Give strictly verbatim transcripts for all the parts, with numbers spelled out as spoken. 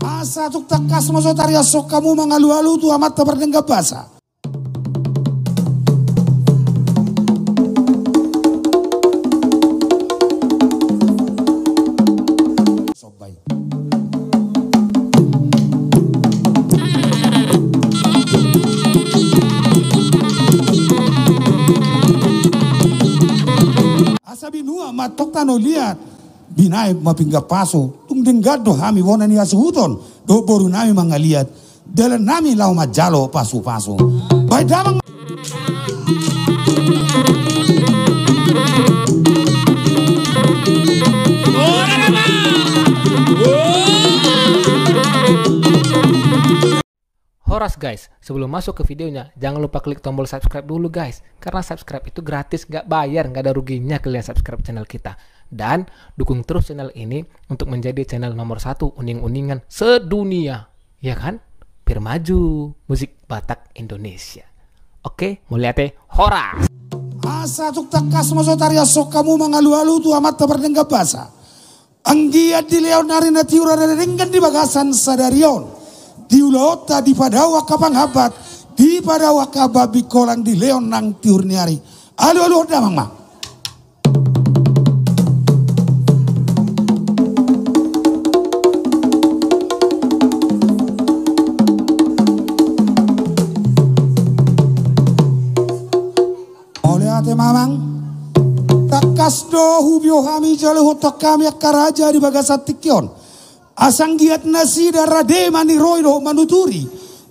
Asa tung tangkas ma jo tariashon hamu mangalualu tu Amanta Pardenggan Basa. Somba i. Asa binua ma tong tano liat, binaen ma pinggan pasu, tung denggan do hami bona ni hasuhuton dohot boru nami mangaliat, dalan nami laho manjalo pasupasu. Baen damang. Horas guys, sebelum masuk ke videonya, jangan lupa klik tombol subscribe dulu guys. Karena subscribe itu gratis, nggak bayar, nggak ada ruginya kalian subscribe channel kita. Dan dukung terus channel ini untuk menjadi channel nomor satu uning-uningan sedunia. Ya kan? Biar maju musik Batak Indonesia. Oke, mauliate, horas. Asa tung tangkas ma jo tariashon hamu mangalualu tu Amanta Pardenggan Basa. Anggiat dilehon ari na tiur, ari na denggan di bagasan sadari on. Di ulaonta dipadao angka pangambat, dipadao angka bambingkolang dilehon nang tiur ni ari. Alualuhon damang ma. Mauliate ma amang. Tangkas do hubio hami, jalo huboto hami angka raja di bagasan tingki on. Asa anggiat nasida rade maniroi dohot manuturi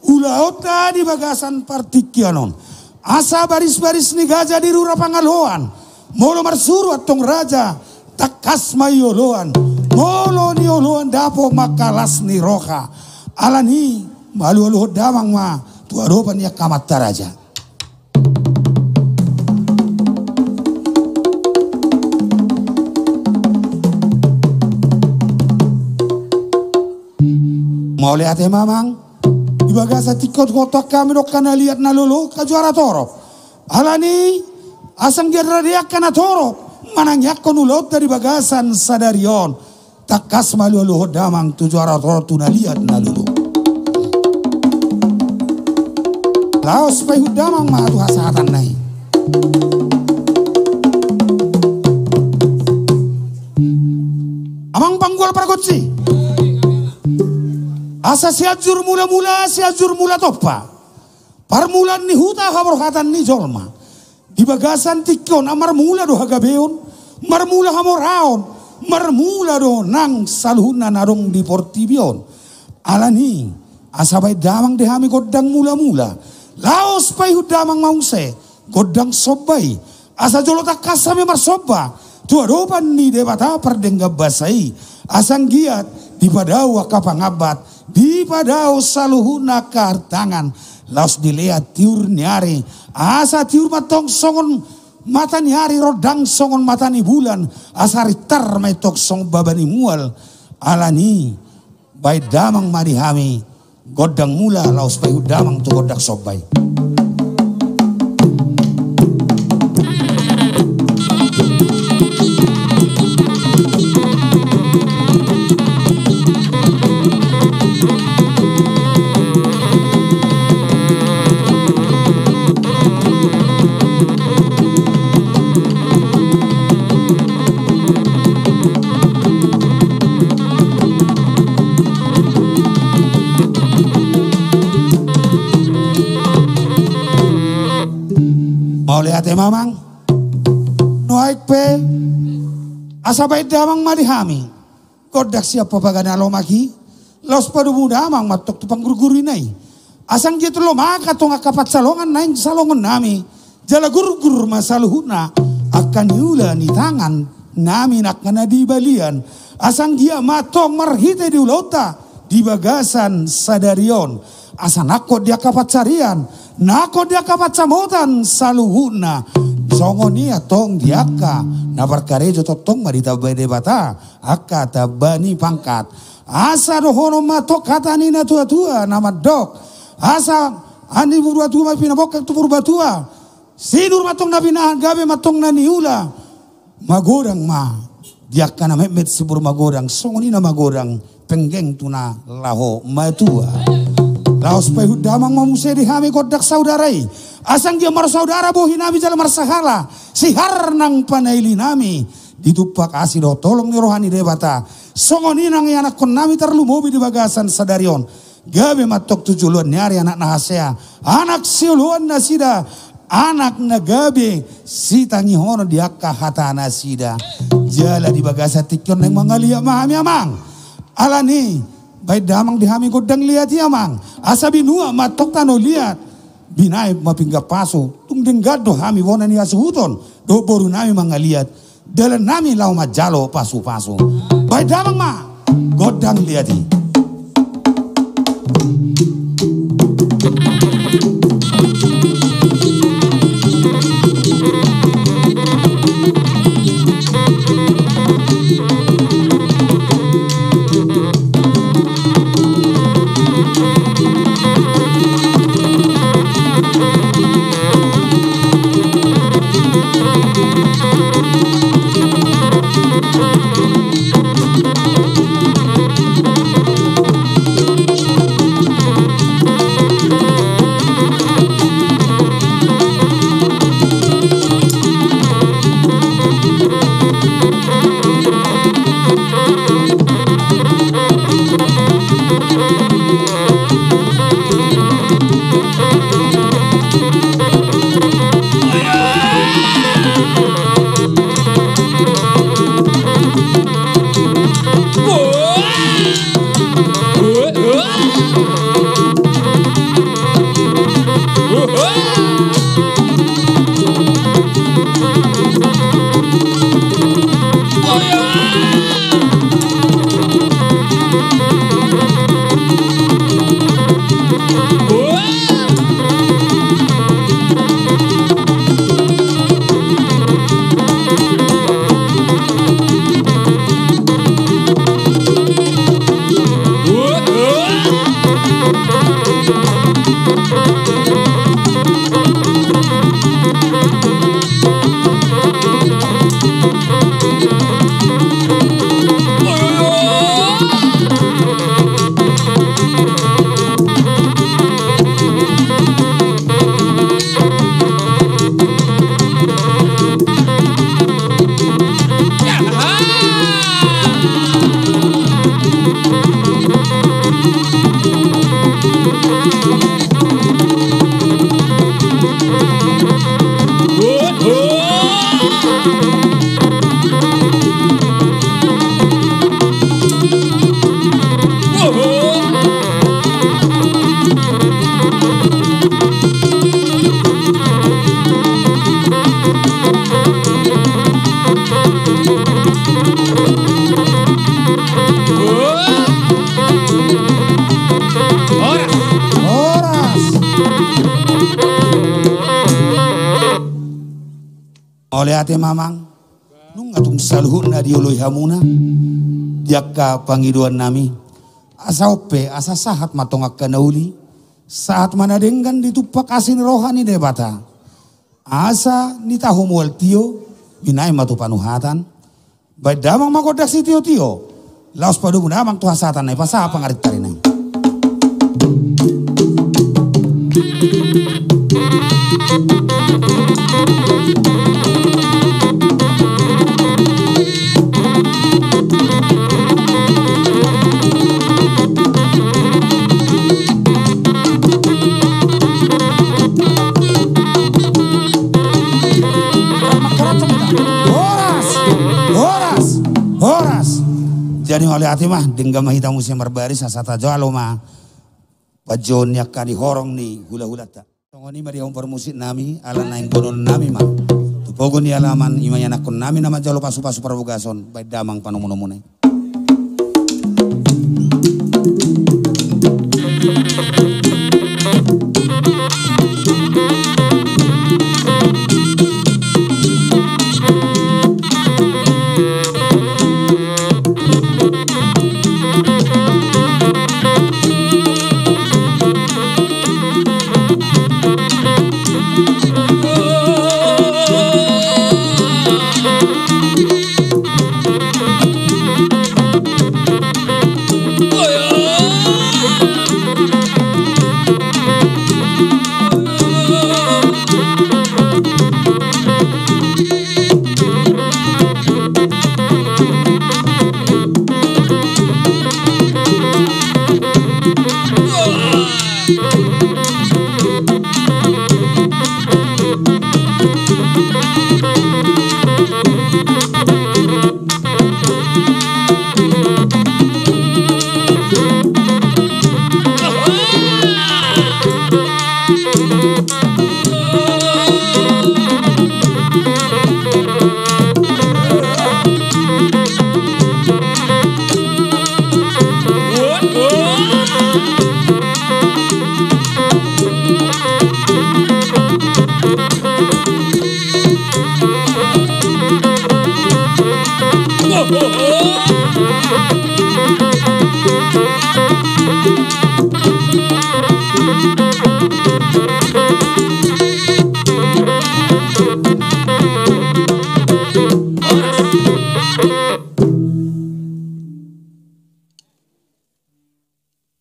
ulaonta di bagasan partingkian on. Asa barisbaris ni gaja di rura pangaloan. Molo marsuru antong raja, tangkas ma i oloan. Molo nioloan dapot ma angka las ni roha. Alani, mangalualuhon damang ma tu adopan ni angka amanta raja. Mauliate ma amang. Di bagasan tingki on huboto hami do angka na liat na lolo, angka juara torop. Alani, asa anggiat rade angka na torop manangiangkon ulaonta di bagasan sadari on. Tangkas ma alualuhon damang tu juara torop, tu na liat na lolo. Laos paihut damang ma tu hasahatanna i. Amang panggual pargonsi. Asa Sianjur Mulamula, Sianjur Mula Tompa. Parmulaan ni huta, haborhatan ni jolma. Di bagasan tingki on, marmula do hagabeon, marmula hamoraon, marmula do nang saluhutna na adong di portibi on. Alani, asa baen damang di hami gondang mulamula. Laos paihut damang ma muse gondang somba i. Asa jolo tangkas hami marsomba tu adopan ni Debata Pardenggan Basa i. Asa anggiat dipadao angka pangambat, dipadao saluhutna angka harintangan, laos dilehon tiur ni ari. Asa tiur ma antong songon mata ni ari, rondang songon mata ni bulan, asa rintar ma i antong songon baba ni mual. Alani, baen damang ma di hami gondang mula, laos paihut damang tu gondang somba i. Mauliate ma amang. Nuaeng pe, asa baen damang ma di hami gondang sian papaga na lomak i, laos padomu damang ma antong tu panggurgurina i. Asa anggiat lomak antong angka pansalongan naeng salongon nami, jala gurgur ma saluhutna angka niula ni tangan nami nangkin na di balian. Asa anggiat ma antong marhite di ulaonta di bagasan sadari on, asa nangkok di angka pansarian, nangkok di angka pansamotan saluhutna. Songon i antong di angka na parkarejo, tongtong ma ditambai Debata angka tamba ni pangkat. Asa dohonon ma antong hata ni natuatua na mandok: Asa ni Purbatua ma pinabongkak tu Purbatua, sinur ma antong na pinahan, gabe ma antong na niula. Magodang ma di angka na metmet simbur magodang, songon i na magodang penggeng tu na laho matua. Laos paihut damang ma muse di hami gondang saudara i. Asa anggiat marsaudara bohi nami jala marsahala sihar nang panaili nami. Ditumpak asi dohot holong ni roha ni Debata. Songon i nang ianakkon nami tarlumobi di bagasan sadari on. Gabe ma antong tu joloan ni ari anak na hasea, anak sioloan nasida, anak na gabe sitangihonon di angka hata nasida. Jala di bagasan tingki on naeng mangaliat ma hami amang. Alani, baen damang di hami gondang liat i amang. Asa binuat ma antong tano liat. Binaen ma pinggan pasu, tung denggan do hami bona ni hasuhuton dohot boru nami mangaliat dalan nami laho manjalo pasupasu. Baen damang ma gondang liat i. Horas. Mauliate ma amang. Nunga tung saluhutna dioloi hamuna di angka pangidoan nami. Asa on pe, asa sahat ma antong angka na uli, sahat ma na denggan ditumpak asi ni roha ni Debata. Asa nitaho mual tio, binaen ma tu panuhatan. Baen damang ma gondang sitiotio. Laos padomu damang tu hasahatan na i, pasahat pangarintarinami. Horas, horas, horas. Jadi mauliate ma, denggan ma hita muse marbaris asa tajalo ma panjouon ni angka ni horong ni hulahulanta. Songon i ma di hamu parmusik nami, ala naeng boanon nami ma tu pogu ni alaman, i ma ianakkon nami na manjalo pasupasu parbogason, baen damang panomunomuna i.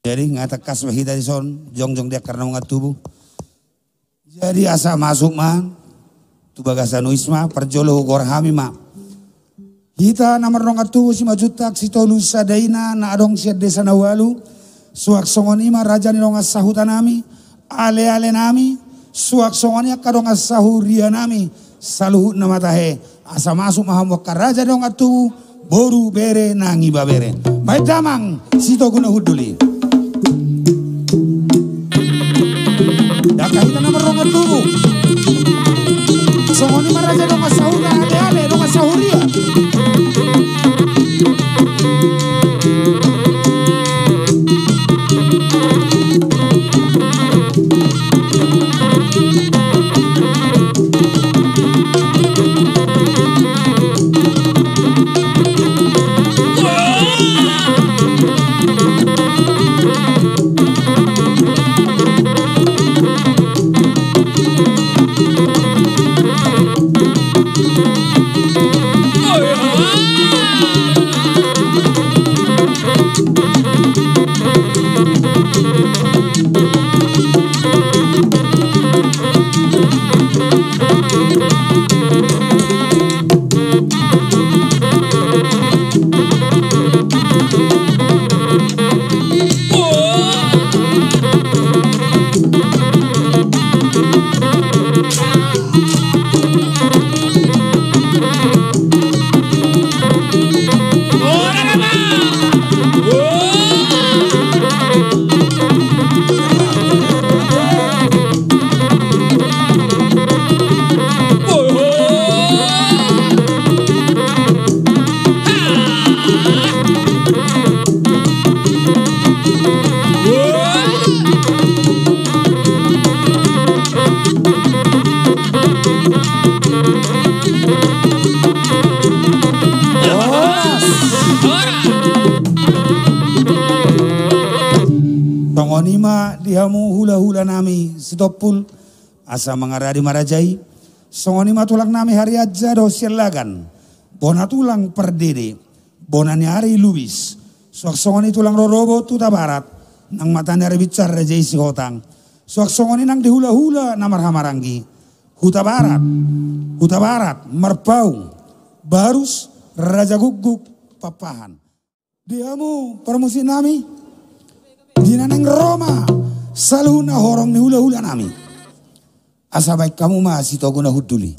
Jadi, nga tangkas ma hita dison, jongjong di angka na nunga tubu. Jadi, asa masuk ma tu bagasan uisma, parjolo hugoar hami ma. Hita na mardongan tubu Simanjuntak, Sitolu, Sadaina, na adong sian desa na ualu, suang songon i ma raja ni dongan sahuta nami, ale-ale nami, suang songon i angka dongan sahuria nami, saluhutna ma tahe, asa masuk ma hamu angka raja ni dongan tubu, boru, bere nang ibebere. Baen damang, Sitogu na hundul i. Angka hita na mardongan tubu. Songon i ma raja dongan sahuta, ale-ale dongan sahuria. Songon i ma di hamu hulahula nami Sitompul, asa mangaradi ma raja i. Songon i ma tulang nami Harianja dohot Siallagan, bona tulang Pardede, bona ni ari Lubis. Suang songon i tulang rorobot Hutabarat, nang mata ni ari binsar raja i Sihotang. Suang songon i nang di hulahula na marhahamaranggi, Hutabarat, Hutabarat, Marpaung, Barus, Rajagukguk, Pakpahan. Di hamu parmusik nami, di na naeng ro ma saluhutna horong ni hulahula nami. Asa baen hamu ma Sitogu na hundul i.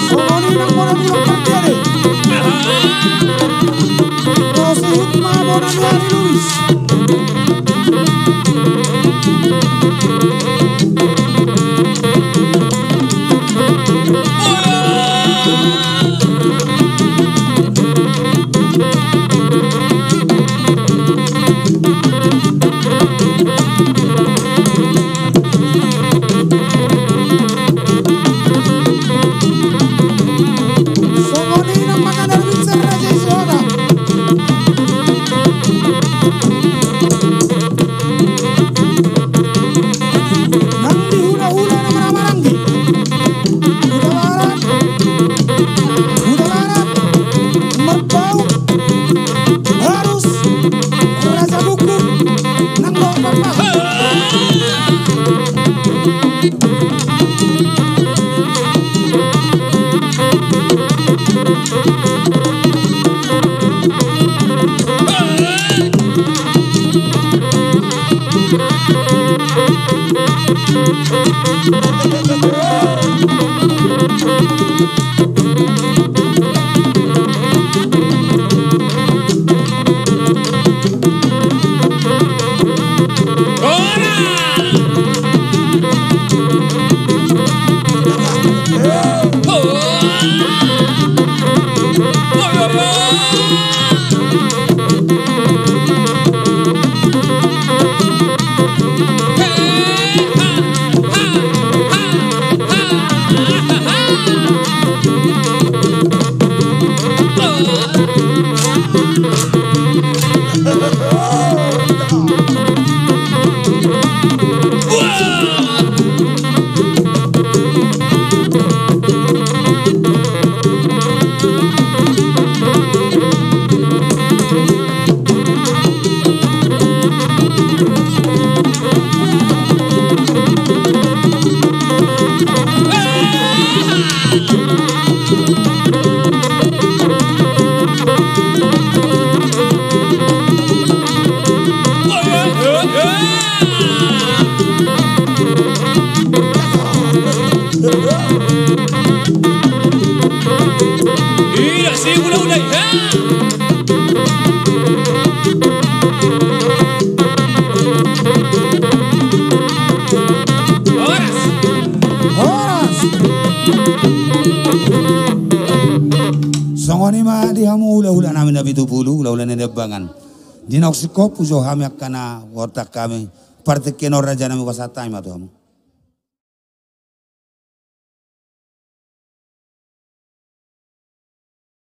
Songon i nang bona ni Bang Mardiani. Disuhut ma bona ni ari Lubis. Songon i nang mangan air minum Raja Isihota. Nang di hulahula na marhahamaranggi. Huta Barat, Huta Barat, Marbau, Barus, Raja Bukuk, nang dohot Marbau. Horas. Songon i ma di hamu hulahula nami na pitu pulu, hulahula na di Ambangan. Di naung singkop hujou hami angka na huhorta hami. Partingkian on raja nami, hupasahat hami ma tu hamu.